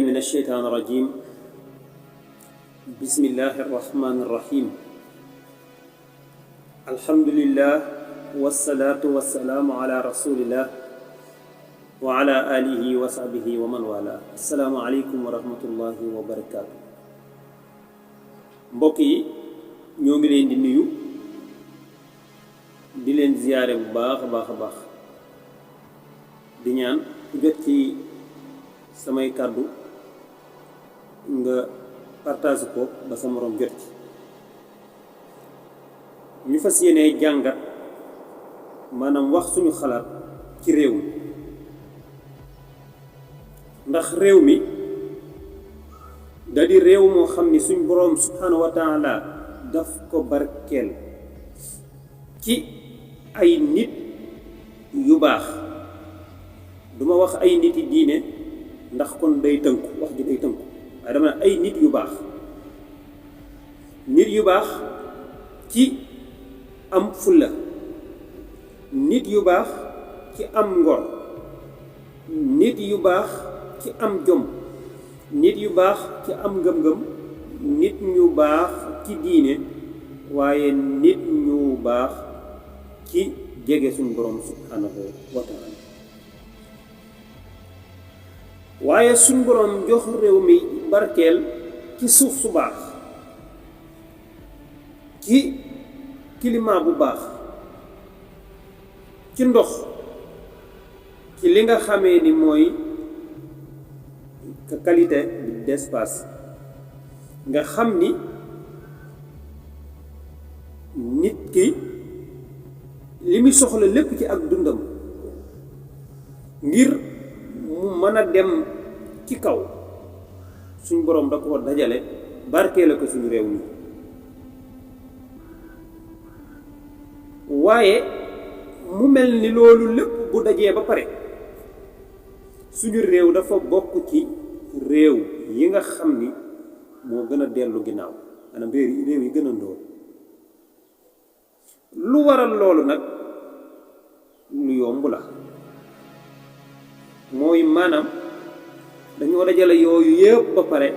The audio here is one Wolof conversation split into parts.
من الشيطان الرجيم بسم الله الرحمن الرحيم الحمد لله والصلاة والسلام على رسول الله وعلى آله وصحبه ومن والاه السلام عليكم ورحمة الله وبركاته mbokk yi ñoo ngi leen di nuyu di leen ziyaare bu baax a baax di ñaan ku jot ci samay kàddu nga partage ko ba sa moroom jot ci ñu fas yéene jàngat maanaam wax suñu xalaat ci réew mi ndax réew mi da di réew moo xam ni suñ boroom subhanahu wa taala daf ko barkeel ci ay nit yu baax duma wax ay nit yi diine ndax kon day tënku wax ji day tënku waaye dama ne ay nit yu baax ci am fulla nit yu baax ci am ngor nit yu baax ci am jom nit yu baax ci am ngëm-ngëm nit ñu baax ci diine waaye nit ñu baax ci jege suñu borom subhanahu wa taala waaye suñu borom jox réew mi barkeel ci suuf su baax ci climat bu baax ci ndox ci li nga xamee ni mooy qualité d'espace nga xam ni nit ki li muy soxla lépp ci ak dundam ngir mu mën a dem ci kaw suñ boroom da ko dajale barkeele ko suñu réew mi waaye mu mel ni loolu lépp bu dajee ba pare suñu réew dafa bokk ci réew yi nga xam ni moo gën a dellu ginnaaw maanaam réew yi gën a ndóol lu waral loolu nag lu yomb la mooy maanaam dañoo dajale yooyu yëpp ba pare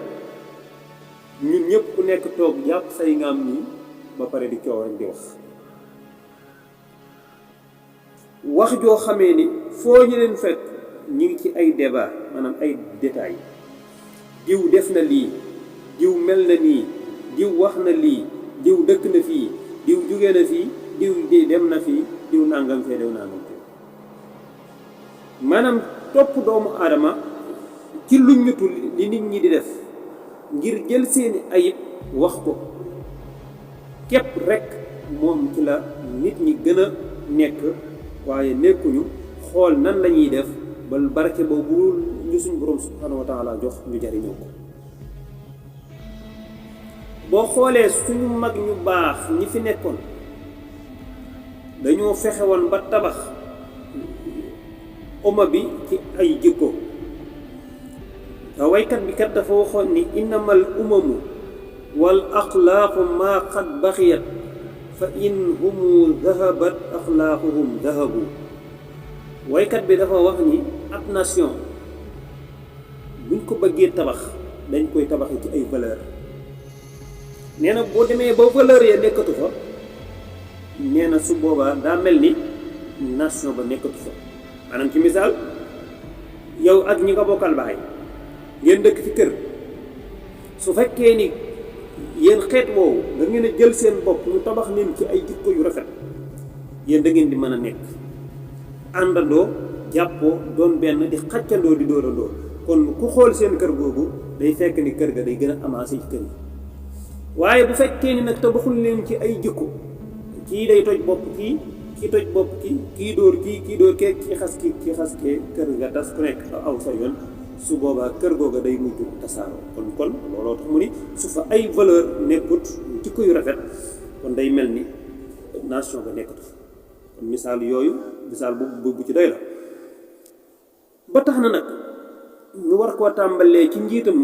ñun ñëpp ku nekk toog jàpp say ngaam nii ba pare di coow rek di wax joo xamee ni foo ñu leen fekk ñu ngi ci ay débat maanaam ay détails diw def na lii diw mel na nii diw wax na lii diw dëkk na fii diw jóge na fii diw dem na fii diw nangam fee diw nangam fee maanaam topp doomu aadama ci luññutu li nit ñi di def ngir jël seeni ayib wax ko képp rekk moom ci la nit ñi gën a nekk waaye nekkuñu xool nan la ñuy def ba barke boobu ñu suñ boroom subhanahu wa taala jox ñu jariñoo ko boo xoolee suñu mag ñu baax ñi fi nekkoon dañoo fexe woon ba tabax umma bi ci ay jikko te waykat bi kat dafa waxoon ni innamal umamu wal axlaaqu maa qad baxiyat fa in humu dahabat axlaaquhum dahabu waykat bi dafa wax ni ab nation buñ ko bëggee tabax dañ koy tabaxi ci ay valeur nee na boo demee ba valeur ya nekkatu fa nee na su boobaa daa mel ni nation ba nekkatu fa maanaam ci misaal yow ak ñi nga bokkal baay ngeen dëkk ci kër su fekkee ni yéen xeet woowu da ngeen a jël seen bopp ñu tabax leen ci ay jikko yu rafet yéen da ngeen di mën a nekk àndandoo jàppoo doon benn di xàccandoo di dóorandoo kon ku xool seen kër googu day fekk ni kër ga day gën a avancé ci kër yi waaye bu fekkee ni nag tabaxul leen ci ay jikko kii day toj bopp kii toj bopp kii dóor kii dóor kee kii xas kee kër nga tas ku nekk aw sa yoon su boobaa kër googa day mujj tasaaroo kon looloo tax mu ni su fa ay valeur nekkut jikko yu rafet kon day mel ni nation ba nekkatu fa kon misaal yooyu misaal bu ci doy la ba tax na nag ñu war koo tàmbalee ci njiitam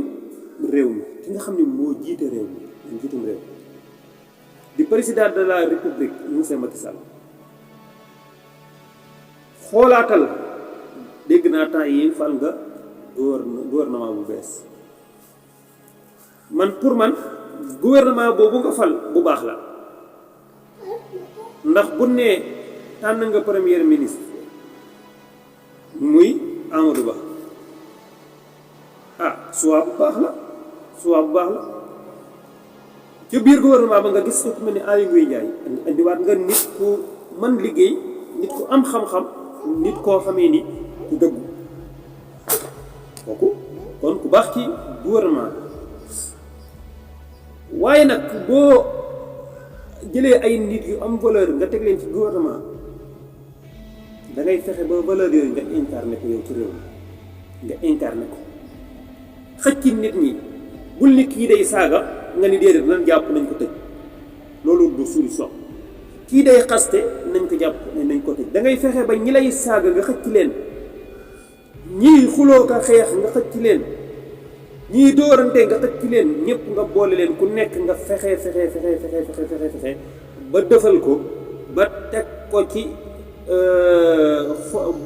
réew mi ki nga xam ne moo jiite réew mi njiitum réew di président de la république monsieur Macky Sall xoolaatal dégg naa temps yi fal nga gouvernement bu bees man pour man gouvernement boobu nga fal bu baax la ndax bu nee tànn nga premier ministre muy Amadou Ba soit bu baax la ci biir gouvernement ba nga gis ko ku mel ni Aly Ngouille Ndiaye indiwaat nga nit ku mën liggéey nit ku am xam-xam nit koo xamee ni ku dëggu kooku kon ku baax ci gouvernement waaye nag boo jëlee ay nit yu am valeur nga teg leen ci gouvernement da ngay fexe ba valeur yooyu nga incarné ko yow ci réew mi nga incarné ko xëcc nit ñi bul nit kii day saaga nga ni déedéet nan jàpp nañ ko tëj loolu du solution kii day xaste nañ ko jàpp nañ ko tëj da ngay fexe ba ñi lay saaga nga xëcc leen ñii xuloo ka xeex nga xëcc leen ñii dóorante nga xëcc leen ñëpp nga boole leen ku nekk nga fexe ba defal ko ba teg ko ci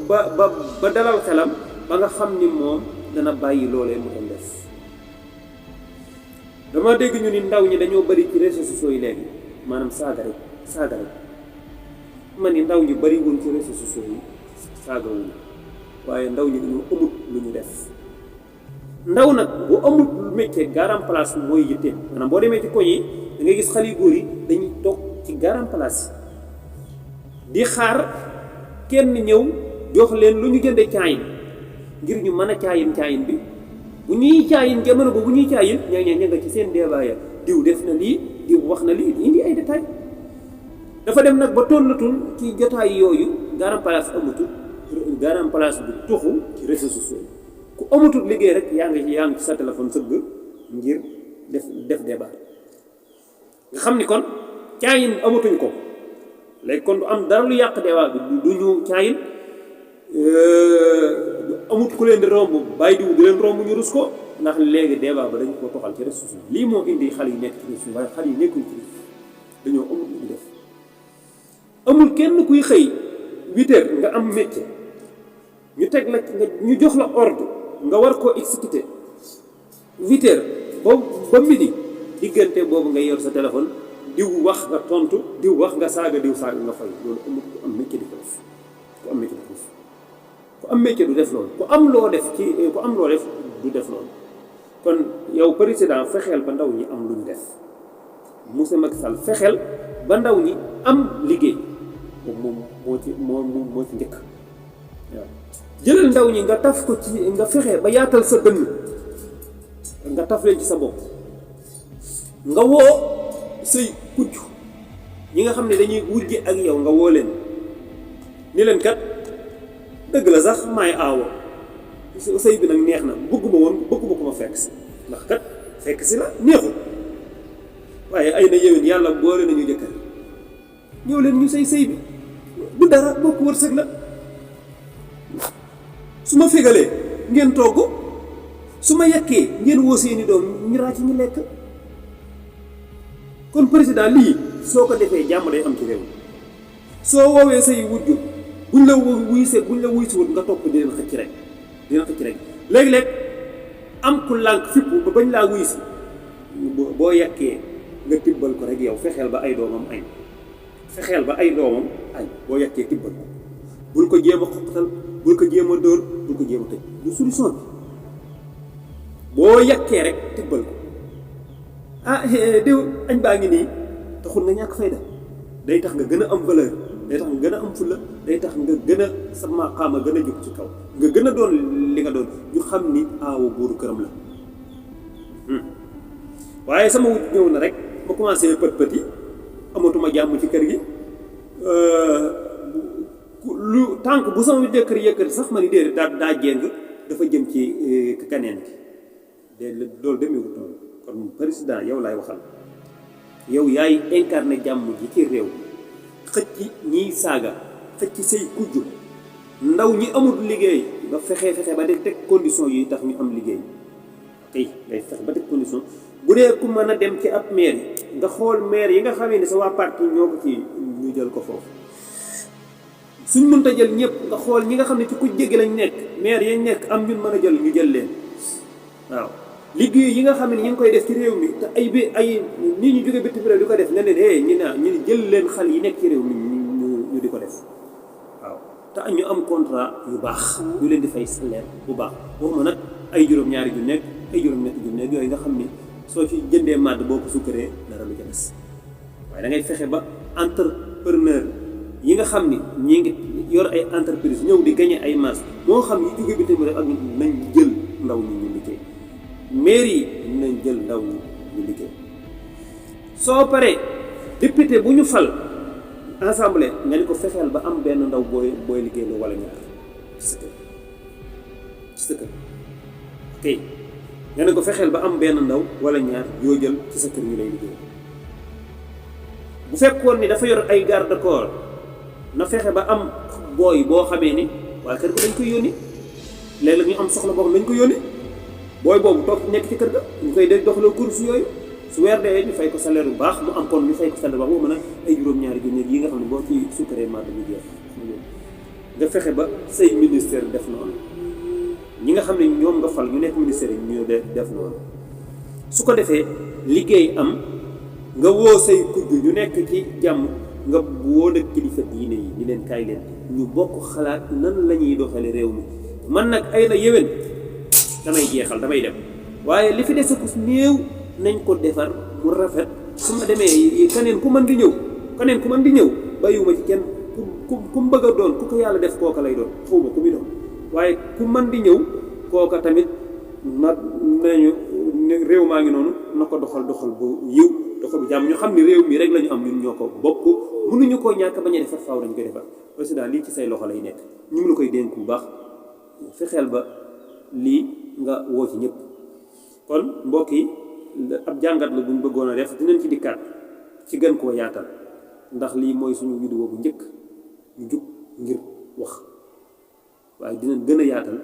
ba dalal xelam ba nga xam ni moom dana bàyyi loolee mu doon def dama dégg ñu ni ndaw ñi dañoo bari ci réseaux sociaux yi léegi maanaam saaga rek man ni ndaw ñi bari woon ci réseaux sociaux yi saaga wuñu waaye ndaw ñi dañoo amut lu ñu def ndaw nag bu amut métier garam place mooy yitteem maanaam boo demee ci koñ yi da ngay gis xale yu góor yi dañuy toog ci garam place di xaar kenn ñëw jox leen lu ñu jënde caayin ngir ñu mën a caayin bi bu ñuy caayin jamono ba bu ñuy caayin ña nga ci seen débat diw def na lii diw wax na lii indi ay détails dafa dem nag ba tollatul ci jotaay yooyu garam place amatul garam place bu tuxu ci réseaux sociaux yi ku amatul liggéey rek yaa ngi ci sa téléphone sëgg ngir def débat nga xam ni kon caayin amatuñ ko léegi kon du am dara lu yàq débat bi du ñu caayin amut ku leen di romb bàyyi diw di leen romb ñu rus ko ndax léegi débat ba dañ ko toxal ci réseaux sociaux lii moo indi xale yi nekk ci réseaux waaye xale yi nekkuñ ci dañoo amul lu ñu def amul kenn kuy xëy 8 heures nga am métier ñu teg la ñu jox la ordre nga war koo exécuter 8 heures ba midi diggante boobu nga yor sa téléphone diw wax nga tontu diw wax nga saaga diw saaga nga fay loolu amul ku am métier di ko def ku am métier di ko def ku am métier du def loolu ku am loo def du def loolu kon yow président fexeel ba ndaw ñi am lu ñu def monsieur Macky Sall fexeel ba ndaw ñi am liggéey moom moo ci njëkk waaw jëlal ndaw ñi nga taf ko ci nga fexe ba yaatal sa dënn nga taf leen ci sa bopp nga woo say kujj ñi nga xam ne dañuy wujje ak yow nga woo leen ni leen kat dëgg la sax maay aawo sëy bi nag neex na bëgguma ko ma fekk si ndax kat fekk si la neexul waaye ay na yéwén yàlla boole nañu jëkkër ñëw leen ñu sëy bi du dara bokk wërsëg la su ma fégalee ngeen togg su ma yekkee ngeen woo seeni doom ñu ràcc ñu lekk kon président lii soo ko defee jàmm day am ci réew soo woowee say wujju buñ la wuysiwut nga topp di leen xëcc rek léegi-léeg am ku lànk fippu ba bañ laa wuysi boo yekkee nga tibbal ko rek yow fexeel ba ay doomam añ boo yekkee tibbal ko bul ko jéem a xoqatal bul ko jéem a dóor bul ko jéem a tëj du solution bi boo yekkee rek tibbal ko diw añ baa ngi nii taxul nga ñàkk fayda day tax nga gën a am valeur day tax nga gën a am fulla day tax nga gën a sa maqaama gën a jóg ci kaw nga gën a doon li nga doon ñu xam ni aawo buuru këram la waaye sama wut ñëw na rek ma commencé pët yi amatuma jàmm ci kër gi lu tànk bu sama jëkkër yëkkati sax ma ni déedéet daa jéng dafa jëm ci kaneen gi loolu demeewut noonu kon président yow laay waxal yow yaay incarné jàmm ji ci réew xëcc ñiy saaga xëcc say kujju ndaw ñi amul liggéey nga fexe ba teg condition yi tax ñu am liggéey tey ngay fexe ba teg condition bu dee ku mën a dem ci ab maire nga xool maire yi nga xamee ne sa waa parti ñoo ko ci ñu jël ko foofu suñ mënta jël ñëpp nga xool ñi nga xam ne ci ku jéggi lañ nekk maire yañ nekk am ñun mën a jël ñu jël leen waaw liggéey yi nga xam ne ñu ngi koy def ci réew mi te ay nit ñu jóge bitim réew di ko def nga leen ñu jël leen xale yi nekk ci réew mi ñu di ko def waaw te ñu am contrat yu baax ñu leen di fay salaire bu baax waxuma nag ay juróom-ñaari ju nekk ay juróom-ñetti ju nekk yooyu nga xam ni soo ci jëndee màdd boo ko sukkaree dara lu ca des waaye da ngay fexe ba entrepreneur yi nga xam ni ñi ngi yor ay entreprise ñëw di gagné ay marché moo xam yi jóge bitim réew ak nañ jël ndaw ñi ñu liggéey mairie yi nañ jël ndaw ñi ñu liggéey soo paree député bu ñu fal assemblée nga ni ko fexeel ba am benn ndaw booy liggéey la wala ñaar ci sa kër ok nga ne ko fexeel ba am benn ndaw wala ñaar yoo jël ci sa kër ñu lay liggéey bu fekkoon ni dafa yor ay garde corps na fexe ba am booy boo xamee ni waa kër ko dañ koy yónni léeg-léeg ñu am soxla boo xam dañ ko yónni booy boobu toog nekk ci kër ga ñu koy def doxaloo course yooyu su weer dee ñu fay ko salaire bu baax mu am kon ñu fay ko salaire bu baax boo mën a ay juróom-ñaari junni yi nga xam ne boo ci sukkaree mat bi jeex nga fexe ba say ministère def noonu ñi nga xam ne ñoom nga fal ñu nekk ministère yi ñu def noonu su ko defee liggéey am nga woo say kudd ñu nekk ci jàmm nga woo nag kilifa diine yi ni leen kaay leen ñu bokk xalaat nan la ñuy doxale réew mi man nag ay la yéwén damay jeexal damay dem waaye li fi des ko néew nañ ko defar mu rafet su ma demee keneen ku mën di ñëw bàyyiwuma ci kenn ku mu bëgg a doon ku ko yàlla def kooka lay doon xawma ku muy doon waaye ku mën di ñëw kooka tamit nañu réew maa ngi noonu na ko doxal bu yiw doxal bu jàmm ñu xam ni réew mi rek la ñu am ñun ñoo ko bokk mënuñu koo ñàkk bañ a defar faaw dañu koy defar président lii ci say loxo lay nekk ñu ngi la koy dénk bu baax fexeel ba lii nga woo ci ñëpp kon mbokk yi ab jàngat la bu ñu bëggoon a def dinañ ci dikkaat ci gën koo yaatal ndax lii mooy suñu vidéo bu njëkk ñu jug ngir wax waaye dinañ gën a yaatal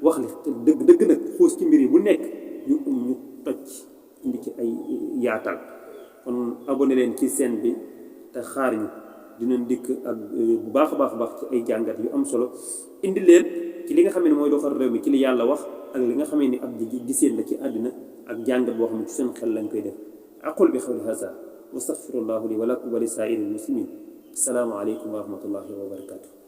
wax li te dëgg nag xuus ci mbir yi bu nekk ñu toj indi ci ay yaatal kon abonné leen ci chaîne bi te xaar ñu dinañ dikk ak bu baax a baax ci ay jàngat yu am solo indi leen ci li nga xam ne mooy doxal réew mi ci li yàlla wax ak li nga xam ne ab giseen la ci àddina ak jàngat boo xam ne ci seen xel lañ koy def aqul bi xawli hasa wa astaghfirullahu li wa lakum wa li saa'iril muslimin assalaamu aleykum wa rahmatullahi wa barakatuh